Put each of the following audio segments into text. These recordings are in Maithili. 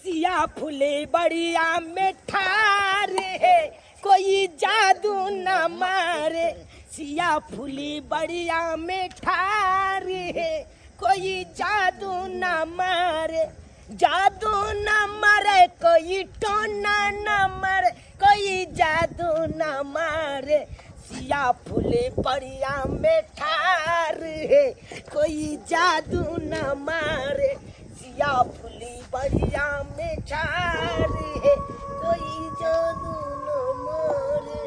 सिया फूले बढ़िया में ठारे, कोई जादू न मारे। सिया फूली बढ़िया में ठारे, कोई जादू न मारे। जादू न मारे, कोई टोना न मारे, कोई जादू न मारे। सिया फूले बढ़िया में ठारे, कोई जादू न मारे। सिया फूली बढ़िया में ठारे, कोई जादू न मारे।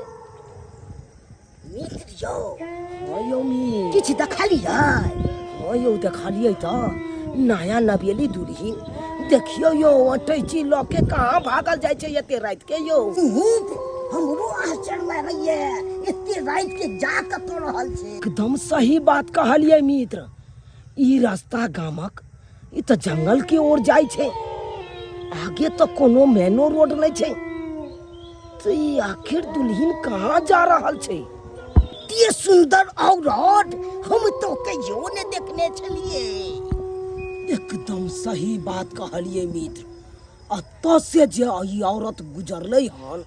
मित्र यौ। हाँ यौ मित्र। किछु देखलियै? हाँ यौ देखलियै तऽ नया नवेली दुल्हिन देखियौ यौ अटैची लऽ के कहाँ भागल जाइ छै एते राति के यौ। मित्र हमरो आश्चर्य लागैया, एते राति के जा कतऽ रहल छै। एकदम सही बात कहलियै मित्र, ई रास्ता गामक ई तऽ जंगल के ओर जाइ छै, आगे तऽ कोनो मेनो रोड नहि छै, तऽ ई आखिर दुल्हिन कहाँ जा रहल छै? एते सुंदर औरत हम तो कहियो ने देखने छलिए। एकदम सही बात कहलिए मित्र, अतऽ से जे ई औरत गुजरलै हन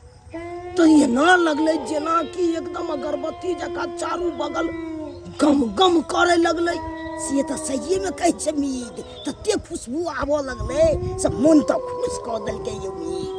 तऽ एना लगलै जेना कि एकदम अगरबत्ती जकाँ चारू बगल गम गम करे लगलै। से तऽ सहिए में कहै छै मीत, तते खुशबू आबऽ लगलै से मन तऽ खुश कऽ देलकै यौ मीत।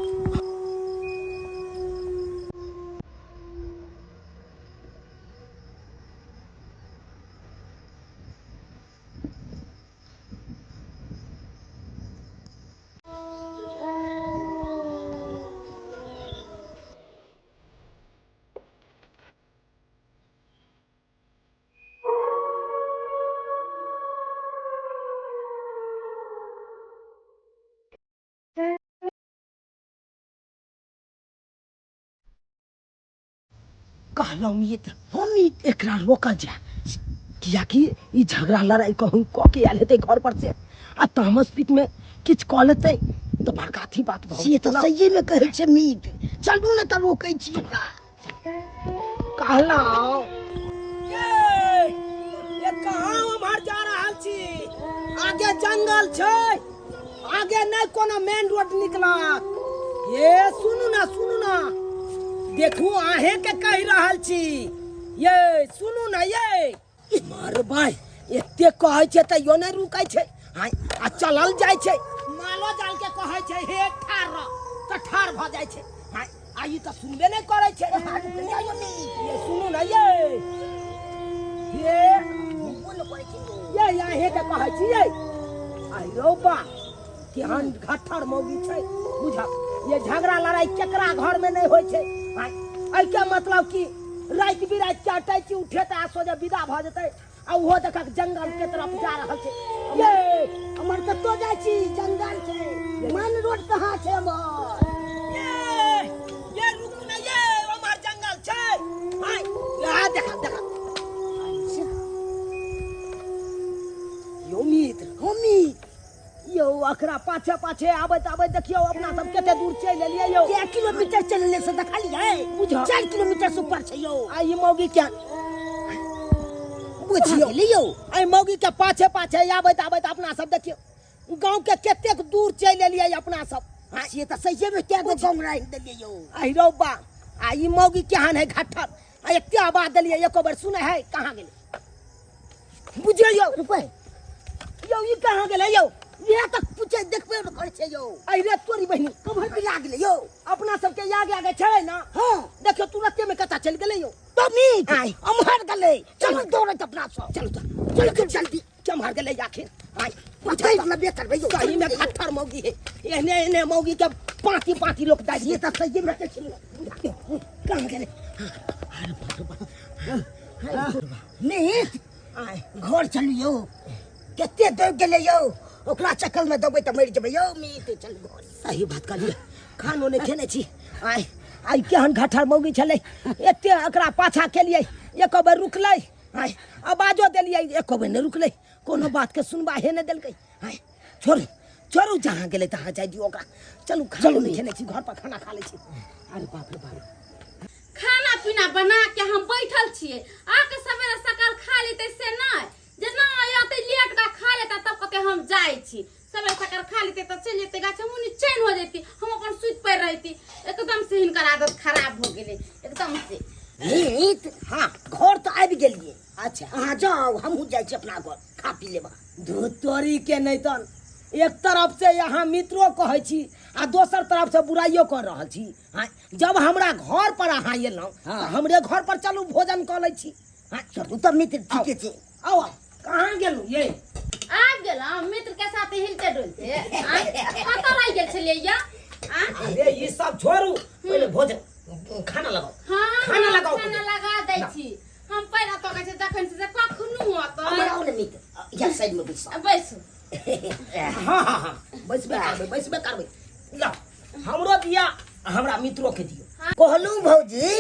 कहलहुँ मित्र, हम एकरा रोकल जाय, कियाकि ई झगड़ा लड़ाई कहूँ कऽ के आयल हेतै घर पर से आ तामस पीत में किछु कऽ लेतै तऽ बड़का अथी बात भऽ से जेतै तऽ ने। सहिए में कहै छै मीत, चलू ने तऽ रोकै छी एकरा। कहलहुँ ये, ये कहाँ उम्हर जा रहल छी? आगे जंगल छै, आगे नहि कोनो मेन रोड निकलत। ये सुनू ना, सुनू ना, देखू अहें के कहि रहल छी, ये सुनू ना, ये मारबै एते कहै छै तैयो नहि रुकै छै। आँय, आ चलल जाइ छै, मालो जाल के कहै छै हे ठार रह तऽ ठार भऽ जाइ छै। आँय, आ ई तऽ सुनबे नहि करै छै। ये सुनू ना, ये ये ये अहें के कहै छी ये। आइ रौ बा, केहन घट्ठर मौगी छै बुझक। ये झगड़ा लड़ाई केकरा घर में नहीं होइ छै। आँय, एहिके मतलब कि राति बिराति के अटैची उठेतै आ सोझे विदा भऽ जेतै, आ ओहो देखक जंगल के तरफ जा रहल छै। ये हमर कतौ जाइ छी जंगल छै, मेन रोड कहाँ छै हमर? ये ये रुकू ना, ये हमर जंगल छै। आँय, यहाँ देखक देखक यौ मित्र, हम मित्र यौ अकरा पाछे पाछे आबैत आबैत देखियौ अपना सब कते दूर चलि एलियै यौ। 4 किलोमीटर चलले से देखलियै? बुझ। 4 किलोमीटर से ऊपर छै यौ। आ ई मौगी के बुझियौ गेलै यौ। एहि मौगी के पाछे पाछे आबैत आबैत अपना सब देखियौ गाँव के कतेक दूर चलि एलियै अपना सब। हाँ, से तऽ सहिए में कए गो गाँव राखि देलियै यौ। आहि रौ बा, आ ई मौगी केहन है घट्ठर, आ एते आवाज देलियै एको बेर सुनै है? कहाँ गेलै बुझियौ यौ? रुकै यौ, ई कहाँ गेलै यौ? इएह तऽ पूछै देखबे ने करै छै यौ। अरे रे तोरी बहिनी, कम्हर बिला गेलै यौ? अपना सबके आगे आगे छै ना। हाँ। देखियौ तुरते में कतऽ चलि गेलै यौ। तो मीत आय। अम्हर गेलै, चलू दौड़ैत अपना सब। चलू तऽ, चलू चलू जल्दी। केम्हर गेलै आखिर? आय। पकड़ि लेबे करबै यौ। सही में घट्ठर मौगी है, एहने एहने मौगी के पाँती पाँती लोक दाइ से तऽ सहिए में कहै छै। कहाँ गेलै? अरे बाप रे बाप। मीत आय। घर चलू यौ, कते दौड़ गेलै यौ, ओकरा चक्कर में दौड़बै तऽ मरि जेबै यौ। मीत चलू घर। सही बात कहलियै, खानो नहि खेने छी। आय आइ केहन घट्ठर मौगी छलै, एते एकरा पाछा केलियै एको बेर रुकलै? आय आवाजो देलियै एको बेर नहि रुकलै, कोनो बातके सुनबाहे नहि देलकै। आय छोड़ू छोड़ू, जहाँ गेलै तहाँ जाय दियौ ओकरा। चलू, खानो चलू। नहि खेने छी, घर पर खाना खा लै छी। अरे बाप रे बाप। खाना पीना बना के हम बैठल छियै, आके सवेरे सकाल खा लेतै से नहि, जेना अयतै लेट का खा लेतै तब कहतै हम जाइ छी। सवेरे सकाल खा लेते तऽ चलि जेतै गाछ, हमहूँ निचैन हो जैती, हम अपन सुति पड़ि रहती। एकदम से हिनकर आदत खराब हो गेलै एकदम से। मीत, हाँ। घर तऽ आबि गेलियै। अच्छा। अहाँ जाउ, हमहूँ जाइ छी अपना घर, खा पी लेब। धूत तोरी के नहीं तन, एक तरफ से यहाँ मित्रो कहै छी आ दोसर तरफ से बुराइयो कर रहल छी। हाँ, जब हमरा घर पर अहाँ एलहुँ हाँ। तऽ हमरे घर पर चलू, भोजन कऽ लै छी। हाँ, चलू तऽ मित्र, ठीके छै। आउ आउ, कहाँ गेलहुँ ये? आबि गेलहुँ मित्र के साथ हिलते डुलते। आँय, कतऽ रहि गेल छलियै या? आँय? अरे ई सब छोड़ू, पहिले भोजन खाना लगाउ। हाँ, खाना लगाउ। खाना लगा दै छी हम। पहिला तो कहै छै तखन से कखनो अतै। हमर आउ ने मित्र, इएह साइडमे बैसाउ। बैसू। हाँ हाँ हाँ, बैसबे करबै, बैसबे करबै। लाउ, हमरो दिया, हमरा मित्रो के दियौ। कहलहुँ भौजी,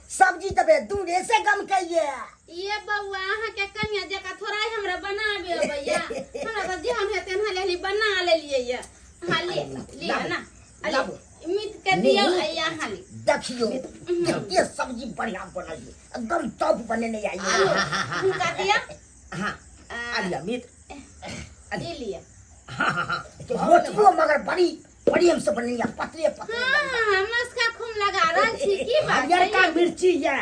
सब्जी तऽ दूरे से गमकैया। ये बौआ, अहाँके कनिया जकाँ थोड़ा ही हमरा बनाबे अबैया। हमरा तऽ जेहन हेतै तेहन लेली बना लेलियै ये। हाँ, ले लिअ ना। अरे, लाबू। मित के दियौ आ यहाँ ली। देखियौ कते सब्जी बढ़िया बनल छै, एकदम टॉप बनेने आइए। हुनका दिअ। हाँ, आ लिअ मित्र। ई लिअ। हाँ हाँ हाँ, रोटियो मगर बड़ी बढ़िया से बनैया, पतले पतले। हाँ, मस्का खूब लगा रहल छी, की बात छै? हरियरका मिर्ची या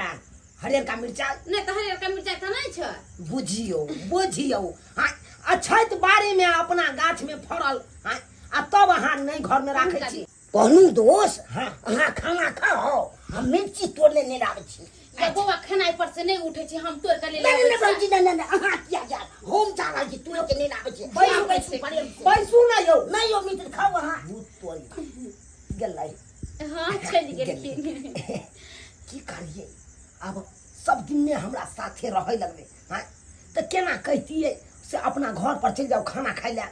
हरियरका मिर्चा। नहि तऽ हरियरका मिरचाइ तऽ नहि छै। बुझियौ बुझियौ, हाँ, अछैत बाड़ी में अपना गाछ में फड़ल, हाँ, आ तब अहाँ नहीं घर में राखै छी। कहलहुँ दोस्त, हाँ। अहाँ खाना खाओ, हम मिर्ची तोड़ने नहि आबै छी। ये बौआ, खेनाइ पर से नहि उठै छै, हम तोड़ के ले नहि नहि आबै भौजी, नहि नहि नहि, अहाँ किया जायब, हम जा रहल छी, तोड़ के नहि आबै छी। बैसू। बैसू प्रेम से। बैसू ना यौ। नहि यौ मित्र, खाउ अहाँ। भूत तोड़ी गेलै। छी। हाँ, चलि गेलखिन। की करियै आब, सब दिन ने हमरा साथे रहै लगलै। हाँ, तऽ केना कहितियै से अपना घर पर चलि जाउ खाना खाइ लए।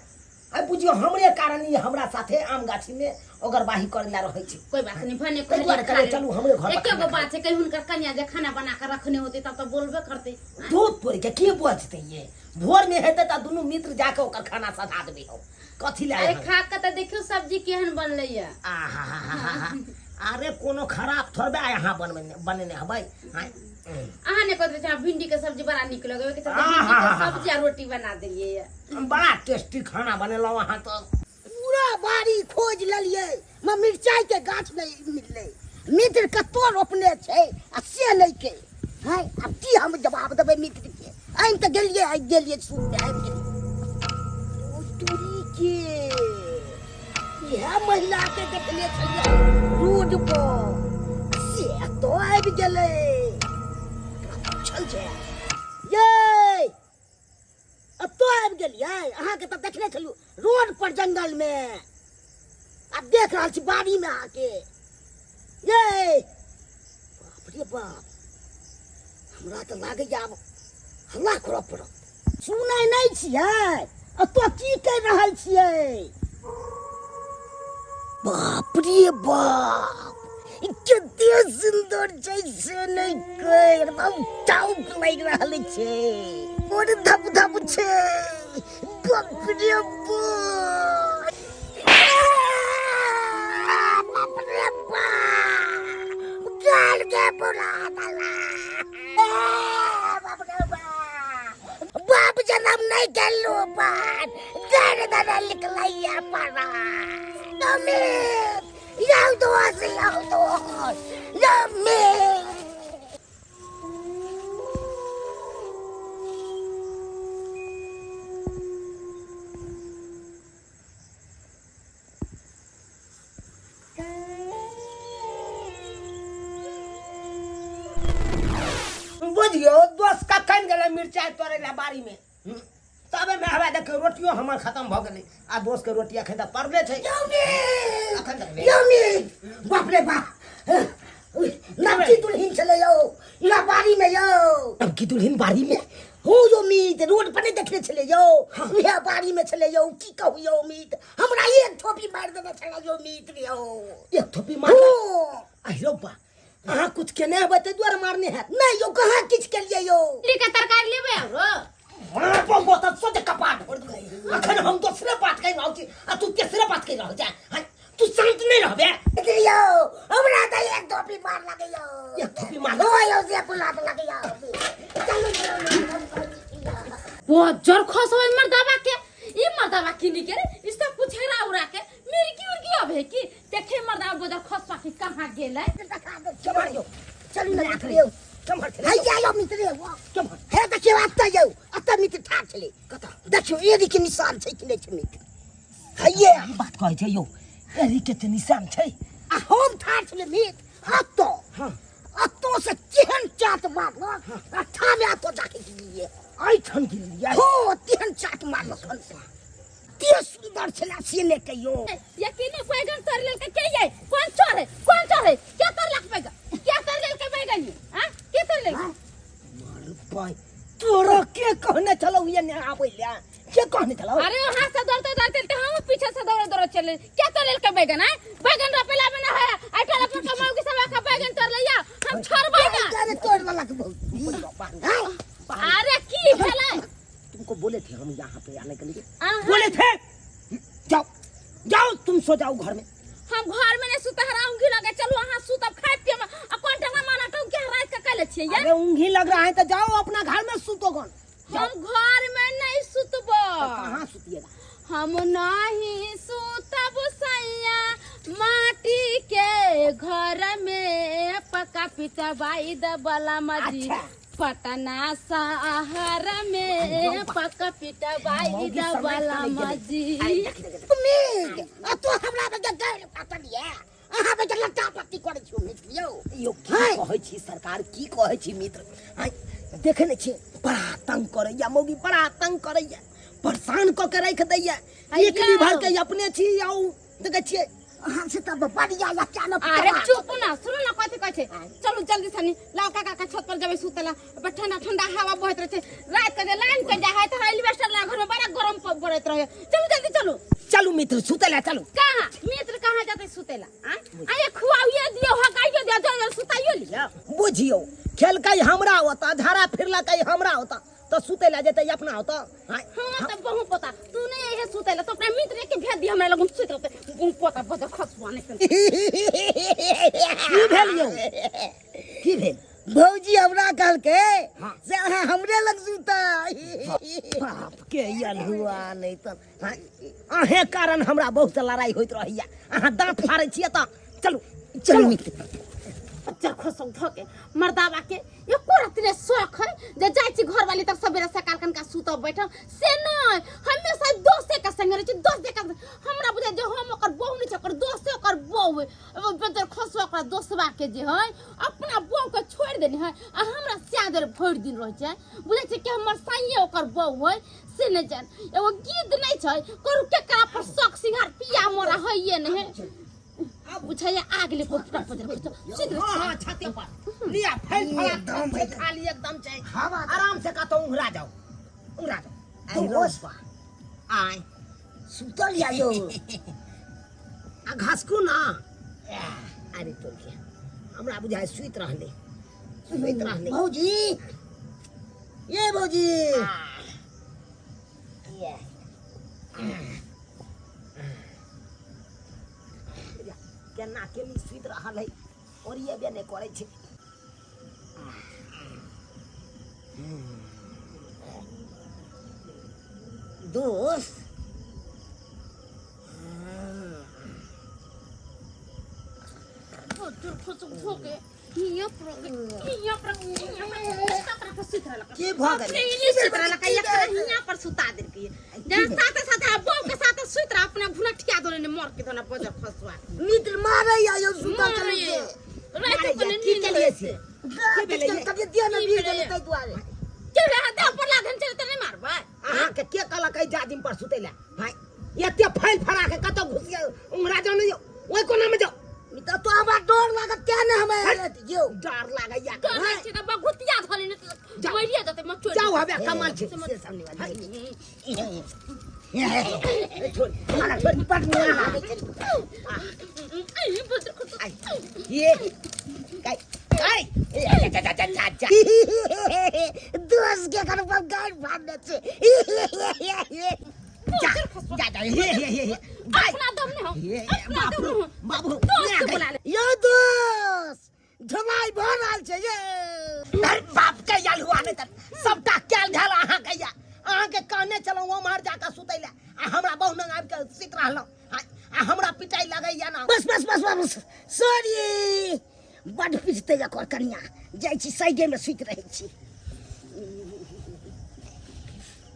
आइ बुझियौ हमरे कारण ई हमरा साथे आम गाछीमे ओगरबाही करै लए रहै छै। कोई बात नहीं, भने ताहि दुआरे कहलियै, चलू हमरे घर पर एके खाना गो बात छै, कहीं हुनकर कन्या जे खाना बना के रखने होते तब तऽ बोलबे करते। दूध तोड़ि के के बजतै ये? भोर में हेतै तऽ दुनू मित्र जाके ओकर खाना सधा देबै। हम कथी लए? अरे, खा के तऽ देखियौ सब्जी केहन बनलै ये। आहाहाहाहा। अरे, कोनो खराब थोड़बे आइ अहाँ बनबे बनेने हबै? आँय? अहाँ ने कहते छै भिंडी के सब्जी बड़ा नीक लगै, ओहिके चलते भिंडी के सब्जी आ रोटी बना देलियै ये। बड़ा टेस्टी खाना बनेलहुँ अहाँ तऽ। पूरा बाड़ी खोज लेलियै, म मिरचाई के गाछ नहीं मिललै। मित्र कतौ रोपने छै आ से नहि के हैं। आब की हम जवाब देबै मित्र के? आनि तऽ गेलियै, आबि गेलियै, सुन आबि गेलियै। ओ तुरी के इएह महिला के देखने छलियै रोड पर, से एतऽ आबि गेलै। एकरा पूछल जाय। ये एतऽ आबि गेलियै? अहाँके तऽ देखने छलहुँ रोड पर जंगलमे, आब देख रहल छी बाड़ीमे अहाँके। ये बाप रे बाप, हमरा तऽ लागैए आब हल्ला करऽ पड़त। सुनै नहि छियै? एतऽ की करि रहल छियै? बाप रे बाप, ई कते सुन्दर छै से नहि कहि, एकदम टाउप लागि रहल छै, बड़ धप धप छै। बाप रे बाप, बाप रे बाप, गाल के बुला देला। बाप रे बाप, बाप जनम नहीं गेलू बाप दर दर निकलैया पड़ा। अमित यौ दोस्त, यौ दोस्त, अमित। बुझियौ दोस्त, कखन गेलै मिरचाइ तोड़ै लए बाड़ीमे, तबे मे हवा देखियौ रोटियो हमर खतम भऽ गेलै आ दोस्त के रोटी एखन तक पड़ले छै। एखन तक नहि। यौ अमित, बाप रे बाप, नवकी दुल्हिन छलै यौ इला बाड़ी में यौ। नवकी दुल्हिन बाड़ी में? हो यौ मीत, रोड पर नहीं देखने छलै यौ, उएह बाड़ी में छलै यौ। की कहू यौ मीत, हमरा एक थोपी मारि देने छलै यौ मीत यौ। एक थोपी मार? हो। अहिरो बा, अहाँ कुछ केने हेबै ताहि दुआरे मारने हैत। नहि यौ, कहाँ किछु केलियै यौ। भिंडी के तरकारी लेबै आरो? मारबो तऽ सोझ कपाट फोड़ देबै। अखन हम दोसरे बात कहि रहल छी आ तू तेसरे बात कहि रहल छे। हँ, तू शांत नहि रहबे? यौ, हमरा तऽ एक थोपी मार लगैयौ। एक थोपी मार? हो यौ, से बुला लगैयौ। चलू चलू। वो जर खस होय मर्दावा के, ई मर्दावा किनी के रे। ई कहाँ गेलै देखा दे केम्हर यौ चलू ने मित्र यौ केम्हर छलै हैया यौ मित्र यौ केम्हर हे देखियौ एतऽ यौ एतऽ मित्र ठाढ़ छलै कतऽ देखियौ एड़ी के निशान छै कि नहि छै मित्र हैये ई बात कहै छै यौ एड़ी के तऽ निशान छै आ हम ठाढ़ छलै मित्र एतऽ हाँ अतो से केहन चाट मारलक आ ठामे अतो जाके गिरलियै एहिठाम गिरलियै हो तेहन चाट मारलक हन से ते सुन्दर छलै से नहि कहियो यकीन बैगन तोड़ लेलकै के ये कौन चोर है कौन चोर है के तोड़लक बैगन के तोड़ लेलकै बैगन ये हां के तोड़ लेलकै भाई तोरा के कहने छलौ ये ने आबै ले के कहने छलौ अरे वहां से दौड़ते दौड़ते तो हम पीछे से दौड़ दौड़ चले क्या तोड़ लेलकै बैगन हैं बैगन रोपेला में ना है आइटा अपन कमाऊ के सब का बैगन तोड़ लिया हम छोड़बै ना अरे तोड़ लेलक बहुत हैं? अरे की भेलै तुमको बोले थे हम यहाँ पे आने के लिए अहाँ- बोले थे जाओ जाओ तुम सो जाओ घर में हम घर में नहीं सुते हरा ऊँघी लगे चलू अहाँ सुतब खाए पिए आ कोन टंगा माना टंग के रात के कैले छियै ये अरे ऊँघी लग रहा है तो जाओ अपना घर में सुतो गन हम घर में नहीं सुतबो कहाँ सुतिएगा हम नहीं सुतब सैया माटी के घर में पका पिटवाई दबला मजी अच्छा। पटना शहर में पका पिटवाई मौगी समझ दबला के नहीं गेलै। मजी मेघ आ तो हमरा बगे गैर पातल ये अहाँ बगे लट्टा पत्ती करै छी मित्र यौ यौ की कहै छी सरकार की कहै छी मित्र आँय देखै नहि छियै बड़ा तंग करैया मौगी बड़ा तंग करैया परेशान कऽ के राखि दैया एक यौ। लीवर के अपने छी आउ देखै छियै अहाँ से तऽ बढ़िया या क्या न अरे चुप ना सुनो ना कथी कहै छै चलू जल्दी सनी लाल काका के छत पर जेबै सुतला पर ठंडा ठंडा हवा बहैत रहै छै रात के जे लाइन कटि जाइ है तऽ एलिवेस्टर लगा घर में बड़ा गरम पड़ैत रहै चलू जल्दी चलू चलू मित्र सुतै लए चलू कहाँ मित्र कहाँ जेतै सुतैला आँ आये खुआइयो दियौ हगाइयो दियौ जल्दी जल्दी सुताइयो लियौ बुझियौ खेलकै हमरा ओतऽ झाड़ा फिरलकै हमरा ओतऽ तऽ सुतै लए जेतै अपना ओतऽ हाँ तऽ बहु पोता तू नहीं है सुतैला तो अपना मित्र के भेज दिया हमरा लगन सुत रहते बहु पोता बजर खसुआ नहीं की भेल यौ की भेल भौजी हमरा कहलकै हाँ। से अहाँ हमरे लग सुतै बाप के अल्हुआ नहि तऽ हाँ, अहें कारण हमरा बहुत लड़ाई होइत रहैया अहाँ दाँत फाड़ै छियै तऽ चलू चलू मित्र बच्चा खसौ धके मर्दावा के एको राति ने शौक है जे जाइ छी घरवाली तब सवेरे सकाल कनका सुतब बैठब से नहीं हमेशा दोस्ते के संगे रहै छी दोस्ते के संगे। हमरा बुझाइ जे हम ओकर बहू नहि छी ओकर दोस्ते ओकर बहू है बजर खसुआ ओकरा दोसवा के जे है अपना बहू के छोड़ि देने है आ हमरा स्यादर भरि दिन रहै छै बुझै छै कि हमर साइये ओकर बहू है से नहि जान एगो गीत नहि छै करू केकरा पर शौक सिंगार पिया मोरा हइये नहि है बुझाइया आग ले को पूरा बजर खसुआ सुति हाँ हाँ छाती पर लिया फैल फला एकदम छै खाली एकदम छै हवा आराम से कतौ उंघरा जाओ उंघरा जाओ आइ रोज आय सुतल या यौ आ घसकू ना अरे तोर के हमरा बुझाय सुति रहलै सुति रहलै भौजी ये भौजी ये केना केनी सुति रहल है ओरिएबे नहि करै छै दोस्त की भऽ गेलै हियां पर सुता देलकै जहाँ साथे साथे आ बम के साथे सुति रह अपना भुनठिया दोने ने मर के दोना बजर फसवा मित्र मारे आयो सुतल चलू मारे। के राति मारे को या, नींद की केलिए होइ से छै। की भेलै ये? तबियत दिया ना की गिर भेलै गेलै ये? ताहि दुआरे के रे देह पर लाधन चले त नहीं मारबै अहाँके के कहलक एहि जाजिम पर सुतै लए भाइ एते फैल फड़ा के कतौ घुस गेल उंगरा जाओ नहीं जाओ ओहि कोना में जाओ मित्र तो हमरा डर लागत क्या ने हमे यौ डर लागैया डर होइ छै त बघुतिया धले ने जाओ। मरिया जते मचोड़ जाओ हबे कमाल छै से सामने वाली ए, छोड़ मारा छोड़ पट में लागै छै आई बजर खसवा आई ये काय काय ए, जा जा जा जा जा दोस्त के घर पर गाड़ फाड़ने छै जा जा जा हे हे हे हे भाई अपना दम नहीं हो ये अपना बाप दम रे नहीं हो बाबू दोस्त के बुला ले यौ दोस्त धमाई भऽ रहल छै ये अरे बाप के याल हुआ नहीं तर सबटा कैल घाल अहाँ के या अहाँ के कहने चलौ ओम्हर जाके सुतै ले आ हमरा बहु नंग आबि के सुति रहलहुँ आ हमरा पिता पिटाई लगैया ना। बस बस बस बस, सॉरी, बड पिटतै एकर कनिया। जाइ छी, साइडेमे सुति रहै छी।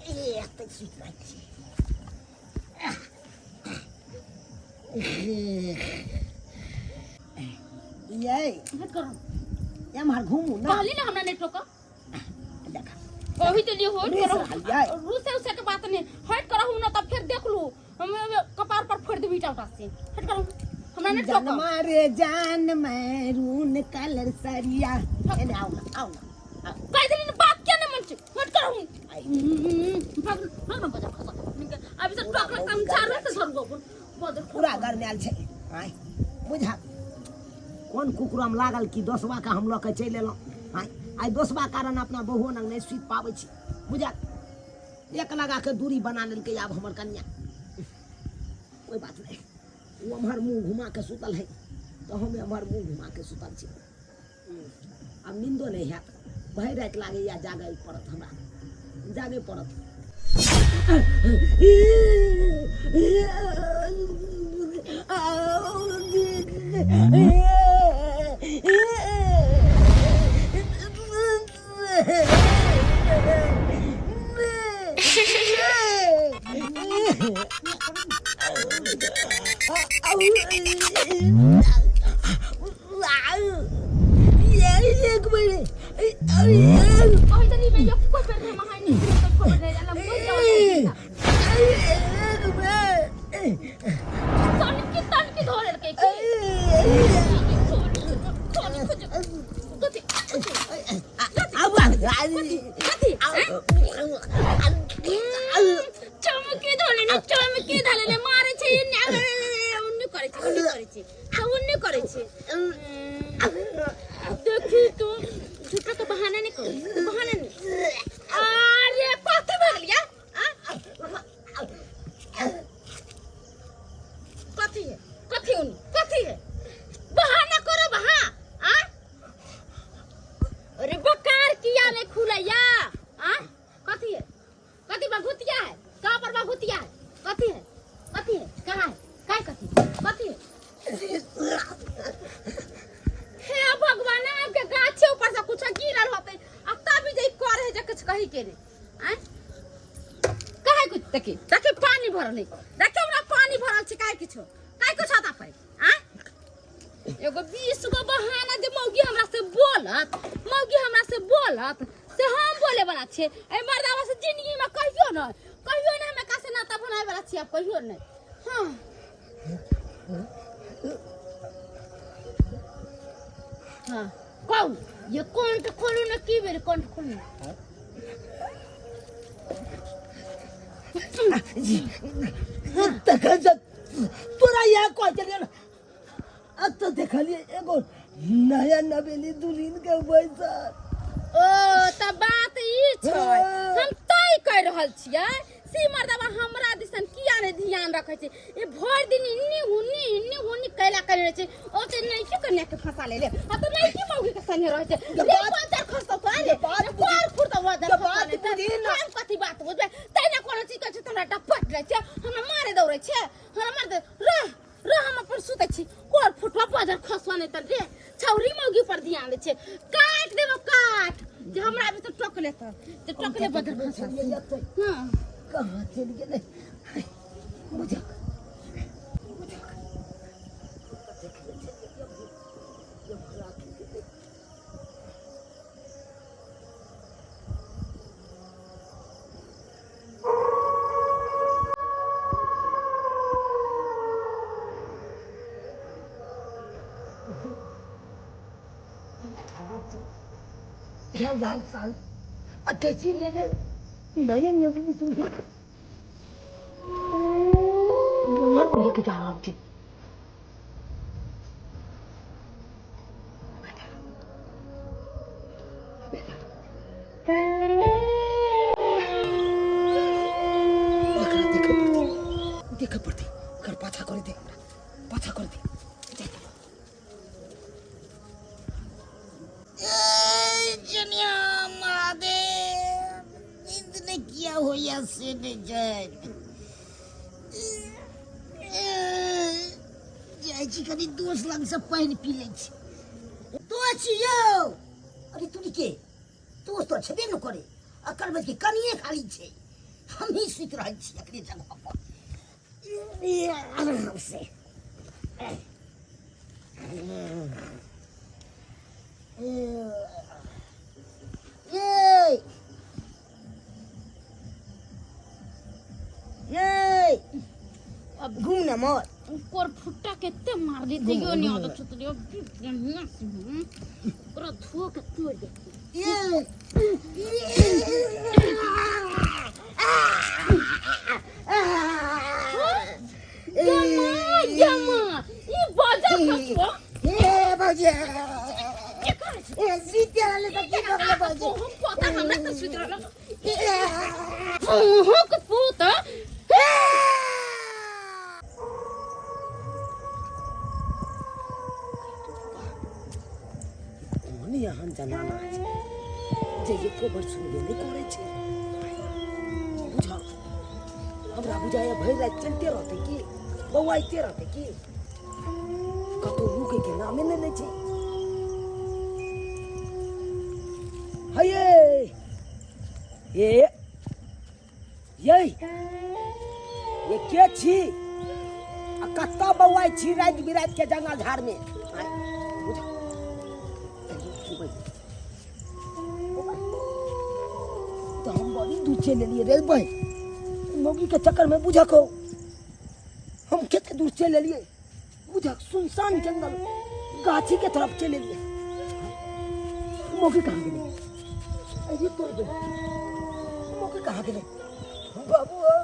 ए, एतै सुति रहै छी। ये हट करू। एम्हर घूमू ना। कहली ना हमरा नहीं टोका। देखा। कही तो लिए हट रूस करू। रहलियै। रूसे उसे के बात नहीं, हट करहु ना तब फिर देख लू, हम कपार पर फोड़ देबी ईटा उटा से। हट करू, हमरा नहीं जान टोका। मारे जान मैरून कलर सरिया। एने आउ ना, आउ ना, आउ। कह देली ना बात क्या नहीं मन छै, हट करहु। आई। भाग भाग ना, बजा खसा अभी से टोक रख, हम झाड़ू से झाड़ू अपन बदल। पूरा गरमायल छै। आय बुझा, कोन कुकुरम लागल कि दोसबा के हम लऽ के चलि एलहुँ। आय आइ दोसबा कारण अपना बहुओ लग नहि सुति पाबै छी। बुझा, एक लगा के दूरी बना लेलकै आब हमर कनिया। कोई बात नहि, ओ एम्हर मुँह घुमा के सुतल है तऽ हम एम्हर मुँह घुमा के सुतल छी। आब नींदो नहि हैत, भरि राति लागैया जागै पड़त, हमरा जागै पड़त। एक बेर कहि देली ने एको बेर हम अहाँ नहीं खबर नहीं जाला मुझ जाओ। एक बेर तनकी तनकी धो लेलकै की कथी कथी चमकी धोले ने, चमकी धोले ने मारे छै, उन्नी करे छै, उन्नी करे छै, तऽ उन्नी करे छै। देखी, तू झूठो के बहाना नहीं करू, बहाना नहीं। अरे कथी भऽ गेल या आ? कथी है, कथी उन्नी, कथी है? बहाना करो बहा आ। अरे बकार किया नहीं खुलैया आ? कथी है, कथी बघुतिया है? कहाँ पर बघुतिया है? कथी है, कथी है, कहाँ है, काय कथी, कथी है? हे भगवान, आपके गाछे ऊपर से कुछ गिरल होते अब तभी जे करे है जे कुछ कही के नहीं आय। काहे कुछ देखी देखी, पानी भरल है, देखी हमरा पानी भरल छै। काहे किछो, काहे कुछ आता पर आय? एगो 20 गो बहाना जे मौगी हमरा से बोलत, मौगी हमरा से बोलत से हम बोले वाला छियै। एहि मर्दावा से जिंदगी में कहियो न, कहियो न हम एकरा से नाता बनाए वाला छियै, आब कहियो नहीं। हाँ हाँ, कहू, ये कंठ खोलू ने, की बेर कंठ खोलू? तखन से तोरा इएह कहै छलियै ने, एतऽ देखलियै एगो नया नवेली दुल्हन के बैसल। ओ तऽ बात ई छै, हम तय कहि रहल छियै सी मर्दबा हमरा दिसन किया नहि ध्यान रखै छै। ई भरि दिन इन्नी हुन्नी इन्नी हुन्नी कैला करे रहै छै। ओते नैकी कन्या के फंसा ले ले आ तऽ नैकी मौगी के संगे रहै छै। जे रे बात- पंचर खसतौ तो रे जे बात कोर फुरतौ वजन जे बात बुझी ना। हम कथी बात बुझबै? तै ना कोनो चीज कहै छै तऽ हमरा डपट रहै छै, हमरा मारे दौड़ै छै, हमरा मार दे। रह रह, हम अपन सुतै छी। कोर फुटवा बजर खसवा नहि तऽ रे छौरी मौगी पर ध्यान दै छै। काट देबो काट जे हमरा अभी तो टोक लेत जे टोक ले बजर खसवा। हाँ। कहाँ चलि गेलै? बुझक बुझक। लाल साल अटैची लेने नया नवी सुनी लेके जा रहा हूँ। एकरा देखे पड़तै, देखे पड़तै। ओकर पाछा कर दे, हमरा पाछा कर दे। जनिया महादेव, नींद नहि किया होइया से नहि जानि। जाइ छी कनि दोस्त लग से पानि पी लै छी। दोस्त यौ, अरे तुरी के दोस्त तऽ छेबे ने करे, अकर बज के कनिए खाली छै, हमही सुति रहल छी एकरे जगह पर आराम से। ये ये अब घूम ना मोर कोर फुट्टा केते मार दी तैयो नहीं आदत छुटलियो बढ़िया से पूरा धो के तोड़ दे। ये जमा जमा ई बाजा खसुआ। ए भौजी, के करै छै? ए सुति रहलै तऽ की भऽ गेलै भौजी? हम पता हमरा तऽ सुति रहल अहूँक पूत। कोन एहन जमाना छै जे एको बेर सुनबे नहि करै छै? बुझल हमरा बुझाइए भरि राति चलिते रहतै की, बौआइते रहतै की, कतहु रुकैके नामे नहि लै छै। हये ये ये ये के छी आ कतऽ बौआइ छी राति बिराति के जंगल झाड़ में? आँय, बुझ। तऽ हम बड़ी दूर चलि एलियै रे बहिन, मौगी के चक्कर में। बुझक हो, हम कते दूर चलि एलियै। बुझक, सुनसान जंगल गाछी के तरफ चलि एलियै। मौगी कहाँ गेलै? अरे तोर बे, मौगी कहाँ गेलै? बाबू हो,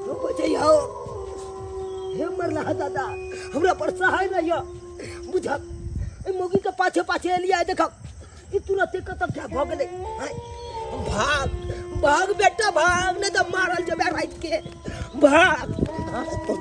हम बचैया हे मरला दादा, हमरा पर सहाय नहीं है। बुझक, एहि मौगी के पाछे पाछे एलियै, देखक ई तुरते कतऽ क्या भऽ गेलै। आँय, भाग भाग बेटा भाग, नहीं तऽ मारल जेबै राति के, भाग। हाँ, तो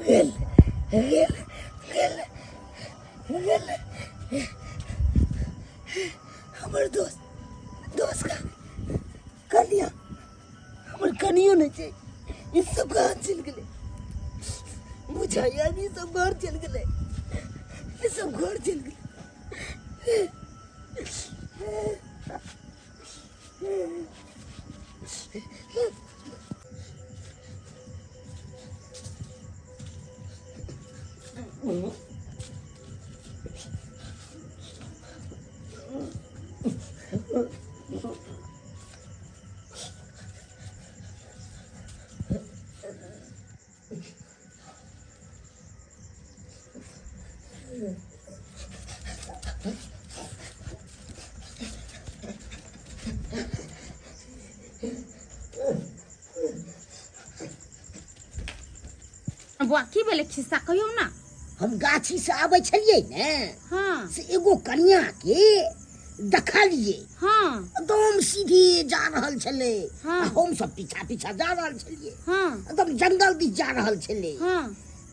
गेल गेल गेल गेल हमर दोस्त, दोस्त का कनिया, हमर कनियो नहि छै। ई सब कहाँ चलि गेलै? बुझाइया ई सब घर चलि गेलै, ई सब घर चलि गेलै। बौआ, की भेलै? खिस्सा कहियौ ना। हम गाछी से आबै छलियै ने, से एगो कनिया के देखलियै। एकदम सीधे जा रहल छलै। आ हम सब पीछा पीछा जा रहल छलियै। एकदम जंगल दिस जा रहल छलै।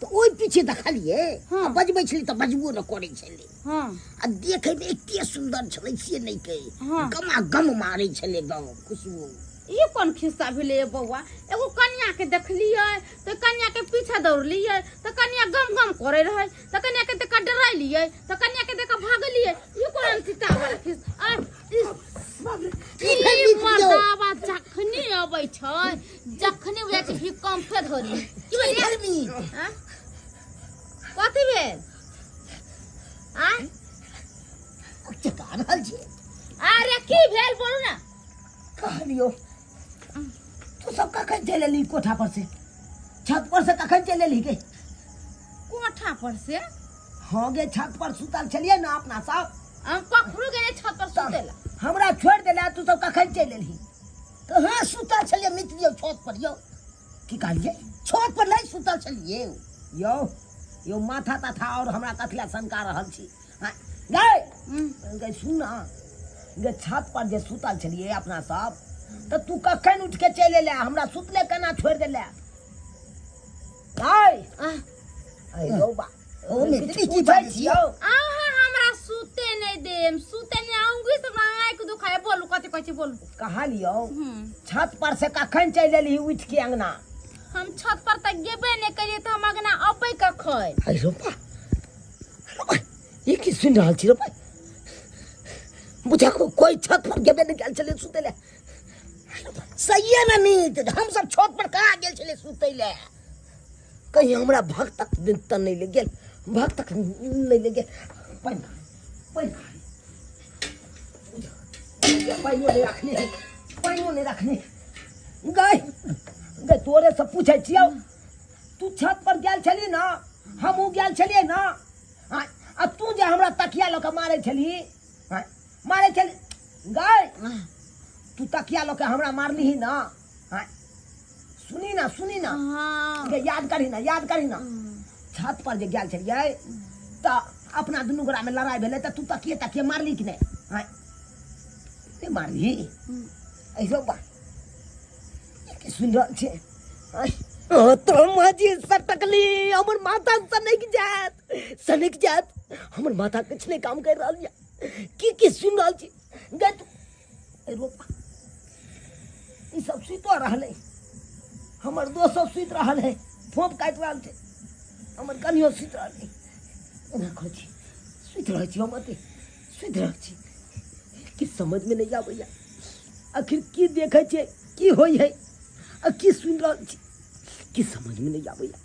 तऽ ओहि पीछे देखलियै। आ बजबै छलै तऽ बजबो नहि करै छलै। आ देखै मे एते सुन्दर छलै से नहि कहि। गमा गम मारै छलै एकदम खुशबू। ई कोन खिस्सा भेलै ये बौआ? एगो कनिया के देखलियै तऽ कनिया दौड़लियै तऽ कनिया गम गम करे रहै तऽ कनिया के देख डराइलियै तऽ कनिया के देख भागलियै ई कोन सीता वाला खिस आ की भेल ई मित्र यौ? मर्दाबा जखनी अबै छै जखनी बुझाइ छै हिकम्फे धरी की की भेल भेल मित्र? आँ? कथी भेल आँ चका रहल छी अरे की भेल बोलू ना कहलियो तू सब कखन चलि एलही कोठा पर से छत पर से कखन चलि एलही गे कोठा पर से हाँ गे छत पर सुतल छलियै ना अपना सब हम कखनो गेले छत पर सुते ला हमरा छोड़ि देला तू सब कखन चलि एलही कहाँ सुतल छलियै मित्र यौ छत पर यौ की कहलियै छत पर नहि सुतल छलियै यौ यौ माथा ताथा और हमरा कथिला सनका रहल छी हाँ, गै गै सुन ना गे छत पर जे सुतल छलियै अपना सब तऽ तू कखन उठि के चलि एलै हमरा सुतले केना छोड़ि देले गै अरे यौ बा ओ मित्र किछु की पूछै बाजै छियौ अहाँ हमरा सुते नहि देम सुते नहि आऊंगी से हमरा आँखि दुखाय बोलू कथी कहै छी बोलू कहलियौ छत पर से कखन चलि एलही उठि के अंगना हम छत पर तऽ गेबे नहि करियै तऽ हम अंगना अबै कखन अरे रोपा रोपा ई की सुनि रहल छी रोपा बुझा को कोई छत पर गेबे नहि गेल छलै सुतै लए सहिए ने मित्र हमसब छत पर कहाँ गेल छलियै सुतै लए कहीं हमरा भक्तक दिन तऽ नहि ले गेल भक्तक नहि ले गेल पानि पानि पानिओ नहि रखने है पानिओ नहि रखने गै गै तोरे से पूछै छियौ तू छत पर गेल छली ना हमहूँ गेल छलियै ना आ आ तू जे हमरा तकिया लऽ कऽ मारै छली आँय, मारै छली गै तू तकिया लऽ कऽ हमरा मारलिही ना आँय, सुनी ना सुनी ना हाँ गे याद करही ना याद करही ना छत पर जे गेल छलियै तऽ अपना दुनू गोरामे लड़ाइ भेलै तऽ तू तकिए तकिए मारली कि नहि आँय नहि मारली ऐसो बा ई की सुनि रहल छै आँय ओ तो माजी सटकली हमर माथा सनकि जायत सनकि जायत हमर माथा किछु नहि काम करि रहल यऽ की की सुनि रहल छी गै तू ए रोपा ई सब सुतो रहलै हमर दोस्त सब सुति रहल है फोप काटि रहल छै हमर कनियो सुति रहलै एना कहै छी सुति रहै छी हम एते सुति रहै छी कि समझमे नहि आबैया आखिर की देखै छियै की होइ है आ की सुनि रहल छी की समझमे नहि आबैया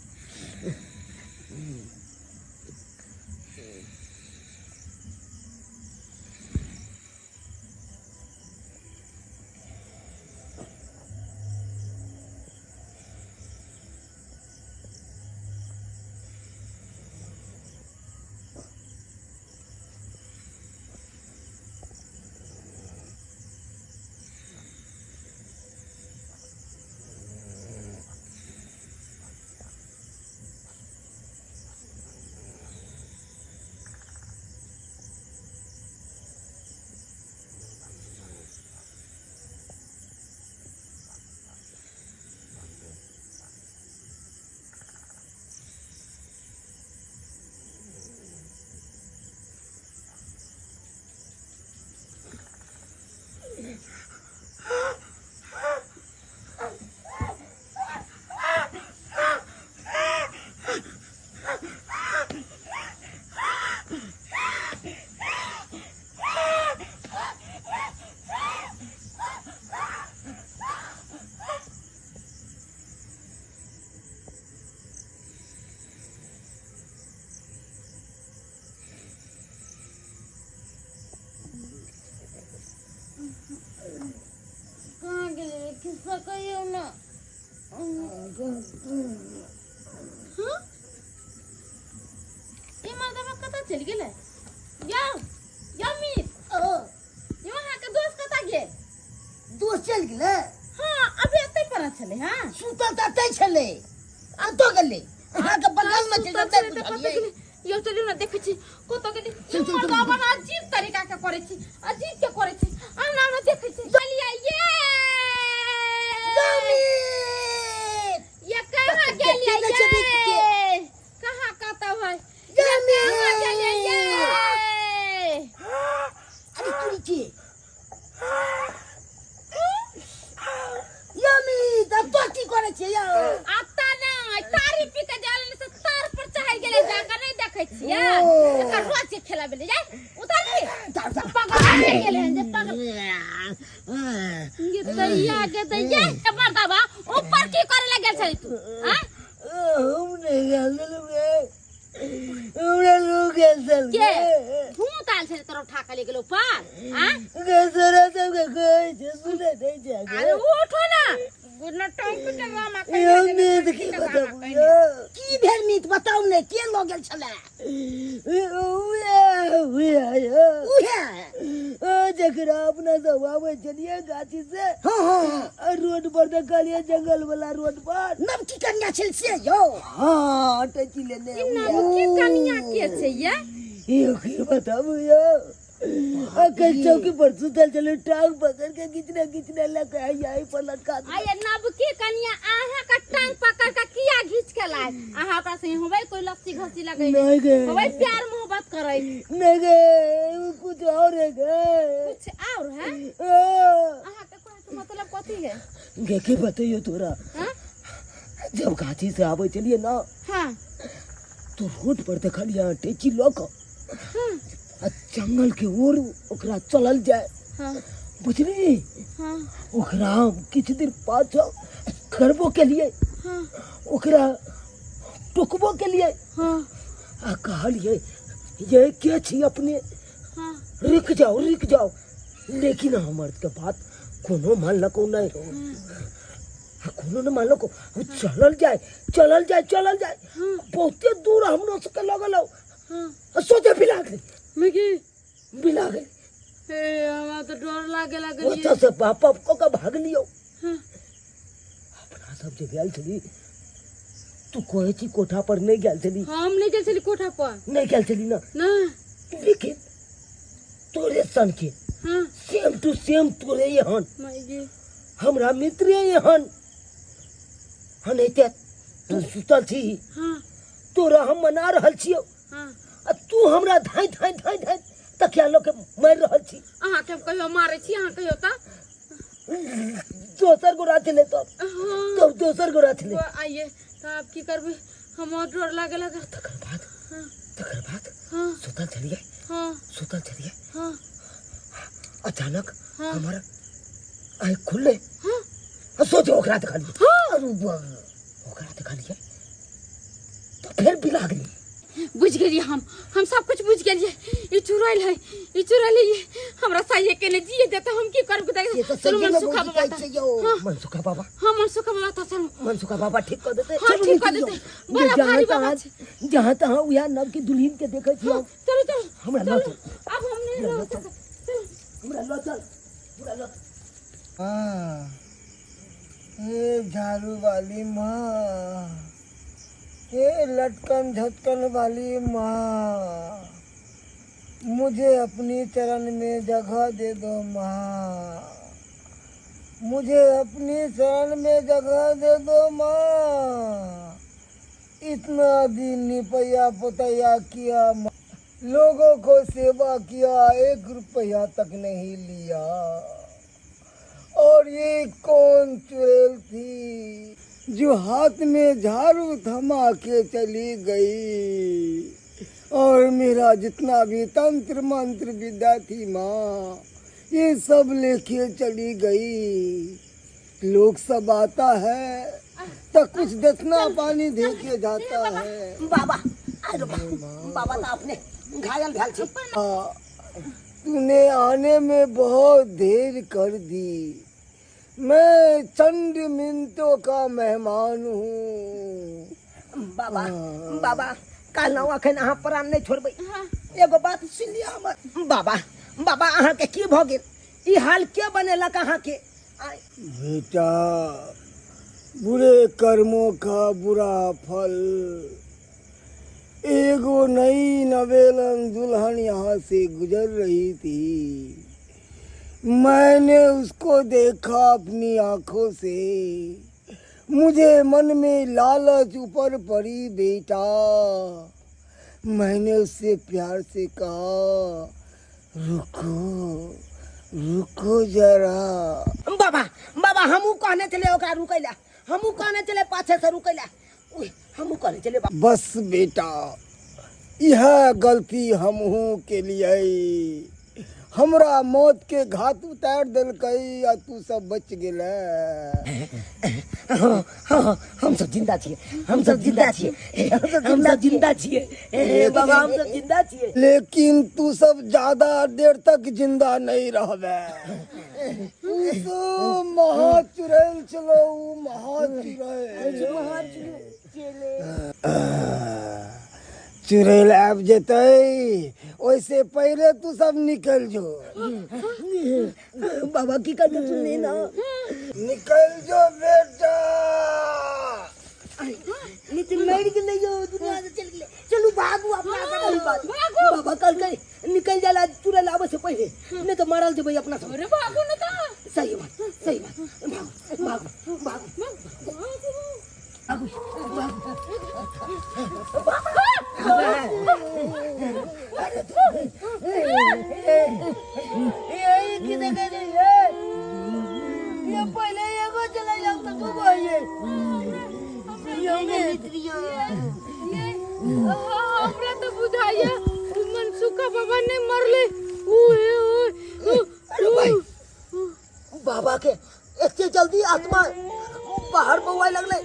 कहाँ गेलै खिस्सा कहियौ ने हाँ? ई मर्दबा कतऽ चलि गेलै यौ यौ मीत ओ यौ अहाँके दोस्त कतऽ गेल दोस्त चलि गेलै हाँ अभी एतै पर छलै हाँ सुतल तऽ एतै छलै कतऽ गेलै अहाँके बगलमे छै सुतल से छलै नहि तऽ कतऽ बुझलियै गेलै? यौ चलू ने देखै छी कतऽ गेलै चल, चल, चल। मर्दबा ने अजीब तरीका के करै छी अजीब के करै छी आना आना देखै छी चलिए ये जमीन ये कहाँ गेलियै देखते नहि छै बीच के। ये कहाँ कतऽ है ये कहाँ गेलियै ये अरे तुरी के यमी तब तो की करै छियै यौ आता नहि तारी पी के जे वाला भेलै जाय उतर रे पागल भए गेलै हन जे पागल ये दैया के दैया ए मर्दाबा ऊपर की करे लग गेल छली तू हां हम नहीं गेल छलहुँ गे हमरा लोग गेल छल के भूत आयल छलै तोरा उठा के ले गेलो ऊपर हां गे तोरा सबके कहै छै सुनै नहि छै गे अरे उठो ना गुना टांग पे ड्रामा यौ मीत की बताबू यौ की भेल मीत बताउ ने के लऽ गेल छलै उहे उहे यौ उहे ओ जकरा अपना सब आबै छलियै गाछी से हँ हँ हँ आ रोड पर देखलियै जंगल वाला रोड पर नवकी कन्या छल से यौ हाँ अटैची लेने ई नवकी कनिया के छै ये यौ की बताबू यौ अखन चौकी पर सुतल छलै टांग पकड़ के घिचने घिचने लग यही पर लटका देलक। आये नवकी कनिया अहाँ का टांग पकड़ के किया घीच के लाए अहाँ ओकरा से होबै कोई लस्सी घसी लगै नहीं गे होबै प्यार मोहब्बत करै नहीं गे उ कुछ और है गे कुछ और है आ, अहाँ के कहै के मतलब कथी है गे की बतैयो तोरा हाँ जब गाछी से आबै छलियै ना हाँ तो रोड पर देखलियै अटैची लऽ कऽ आ जंगल के ओर ओकरा चलल जाय हाँ बुझली हाँ ओकरा हम किछु दिन पाछा करबो के लिए हाँ ओकरा टोकबो के लिए हाँ आ कहलिए ये के छी अपने हाँ रुक जाओ रुक जाओ लेकिन हमर के बात कोनो मानलको नहीं आ कोनो ने मानलको चलल जाय चलल जाय चलल जाय बहुते दूर हमरो सबके लगल हौ हाँ आ सोचे बिला गेली मिकी बिला गेली हे हमरा तो डर लागे लागल ओतऽ से बाप बाप कऽ के भागलियौ हाँ। अपना सब जे गेल छली तू कहै छी कोठा पर नहि गेल छली हम नहीं गेल छली कोठा पर नहि गेल छली ना ना लेकिन तोरे सन के हाँ सेम टू सेम तोरे एहन माय गे हमरा मित्रे एहन हन एते तू सुतल छी हाँ तोरा हम मना रहल छियौ हाँ आ तू हमरा धाँइ धाँइ धाँइ धाँइ तकिया लऽ के मारि रहल छी अहाँके हम कहियो मारै छी अहाँ कहियो तऽ दोसर गोरा छलै तब हाँ तब दोसर गोरा छलै वो आइए तऽ आब की करबै हमर डर लागे लागल तकर बाद हाँ तकर बाद हाँ सुतल छलियै हाँ सुतल छलियै हाँ अचानक हाँ। हमर आँखि खुललै हाँ आ सोचो ओकरा देखलियै हाँ अरे बा ओकरा देखलियै तऽ फेर बिला गेली बुझि गेलियै हम सब कुछ बुझि गेलियै ई चुड़ैल है ई चुड़ैल है ई हमरा साइये के ने जिए देते हम की करब से तऽ चलू सहिए मे मनसुखा भौजी बाबा कहै तऽ छै यौ हाँ मनसुखा बाबा हाँ मनसुखा बाबा तऽ चलू मनसुखा बाबा ठीक कऽ देतै हाँ ठीक कऽ देतै बड़ा जहाँ भारी बाबा तहाँ छै जहाँ तहाँ उएह नवकी दुल्हिन के देखै छी हम चलू चलू हमरा लऽ चलू चल आब हम नहीं हमरा रह लऽ चल सकब चलू हमरा लऽ चल हमरा लऽ हाँ ये झाड़ू वाली माँ ये लटकन झटकन वाली माँ मुझे अपनी चरण में जगह दे दो माँ मुझे अपनी शरण में जगह दे दो माँ इतना दिन निपैया पोतैया किया माँ लोगों को सेवा किया एक रुपया तक नहीं लिया और ये कौन चुड़ैल थी जो हाथ में झाड़ू थमा के चली गई और मेरा जितना भी तंत्र मंत्र विद्या थी माँ ये सब लेके चली गई लोग सब आता है तो कुछ दसना पानी दे के जाता है बाबा आइ रो बाबा तऽ अपने घायल भेल छी तूने आने में बहुत देर कर दी मैं चंद मिनटों का मेहमान हूँ बाबा बाबा कहलहुँ अखन अहाँ प्राण नहि छोड़बै एगो बात सुनि लिअ हमर बाबा बाबा अहाँके की भऽ गेल ई हाल के बनेलक अहाँके आँय, बेटा बुरे कर्मों का बुरा फल एगो नई नवेलन दुल्हन यहाँ से गुजर रही थी मैंने उसको देखा अपनी आंखों से मुझे मन में लालच ऊपर पड़ी बेटा मैंने उससे प्यार से कहा रुको रुको जरा बाबा बाबा हमहूँ कहने छलियै ओकरा रुकै लए हमहूँ कहने छलियै पाछे से रुकै लए उह, हमहूँ कहने छलियै बाबा बस बेटा इएह गलती हमहूँ केलियै। हमरा मौत के घात उतार देलकै आ तू सब बच गेले। हाँ हाँ, हम सब जिंदा छियै, हम सब जिंदा छियै, हम सब जिंदा छियै हे बाबा, हम सब जिंदा छियै। लेकिन तू सब ज्यादा देर तक जिंदा नहीं रहबे। तू सब महा चुड़ैल छलो, उ महा चुड़ैल। चुड़ैल आबि जेतै ओहिसे पहिले तू सब निकल जो। बाबा की करते सुनली ना? निकल जो बेटा। नितिन मरि गेलै यौ, दुनिया से चलि गेलै। चलू भागू अपना सब। सही बात बाबा कहलकै निकल जाला चुड़ैल आबै से पहिले, नहीं तो मारल जेबै अपना सब। अरे भागू न तऽ। सही बात, सही बात। भागू भागू भागू भागू भागू। ये की देखै छै ये? ये पहिले एगो चलै, आब तऽ दूगो है ये। हमरा तऽ बुझाइया उ मनसुखा बाबा नहि मरले। ओए ओए। अरे भाई, बाबा के एते जल्दी आत्मा बाहर बौआए लगलै।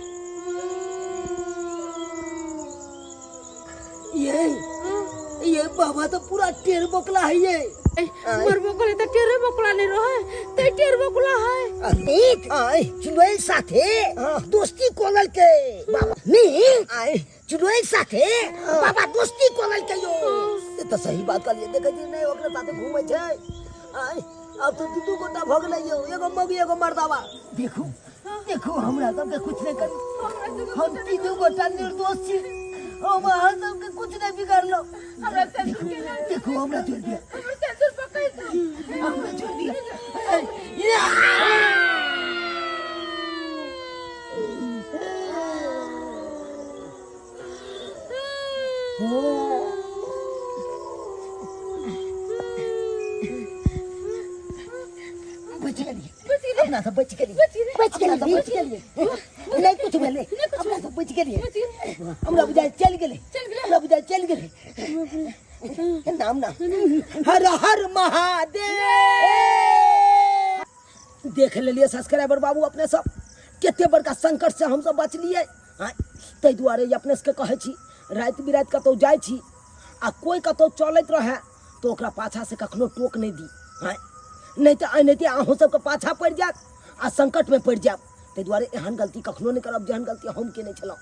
ये बाबा तो पूरा टेर बोकला है ये। मरबो करे तऽ टेरे बोकला नहि रहे ते टेर बोकला है। मीत आय चुड़ैल साथे हाँ। दोस्ती कोलल के बाबा मीत आय चुड़ैल साथे बाबा दोस्ती कोलल के यो। से तऽ सही बात कहलियै, देखै छी नहि ओकरा साथे घूमै छै। आय आब तऽ दू दू गोटा भऽ गेलै यौ, एगो मौगी एगो मर्दाबा। देखू देखू, हमरा सबके कुछ नहि करू, हम तीनू गोटा निर्दोष छी, हम अहाँ सबके कुछ नहि बिगाड़लहुँ। देखू देखू, हमरा छोड़ि दिअ, हमरा छोड़ि दिअ। बच गेलियै अपना सब, बच गेलियै, बच गेलियै, बच गेलियै। नहि कुछ भेलै, अपना सब बच गेलियै। हमरा बुझाइ चलि गेलै, हमरा बुझाइ चलि गेलै। नाम नाम हर हर महादेव। देख लेलियै सब्सक्राइबर बाबू अपने सब, कते बड़का संकट से हमसब बचलियै। आँय, ताहि दुआरे ई अपने सबके कहै छी, राति बिराति कतहु जाइ छी आ कोइ कतहु चलैत रहए तऽ ओकरा पाछाँ से कखनो टोक नहि दी। आँय, नहि तऽ एनाहिते अहूँ सबके पाछाँ पड़ि जायत आ संकटमे पड़ि जायब। ताहि दुआरे एहन गलती कखनो नहि करब जेहन गलती हम केने छलहुँ।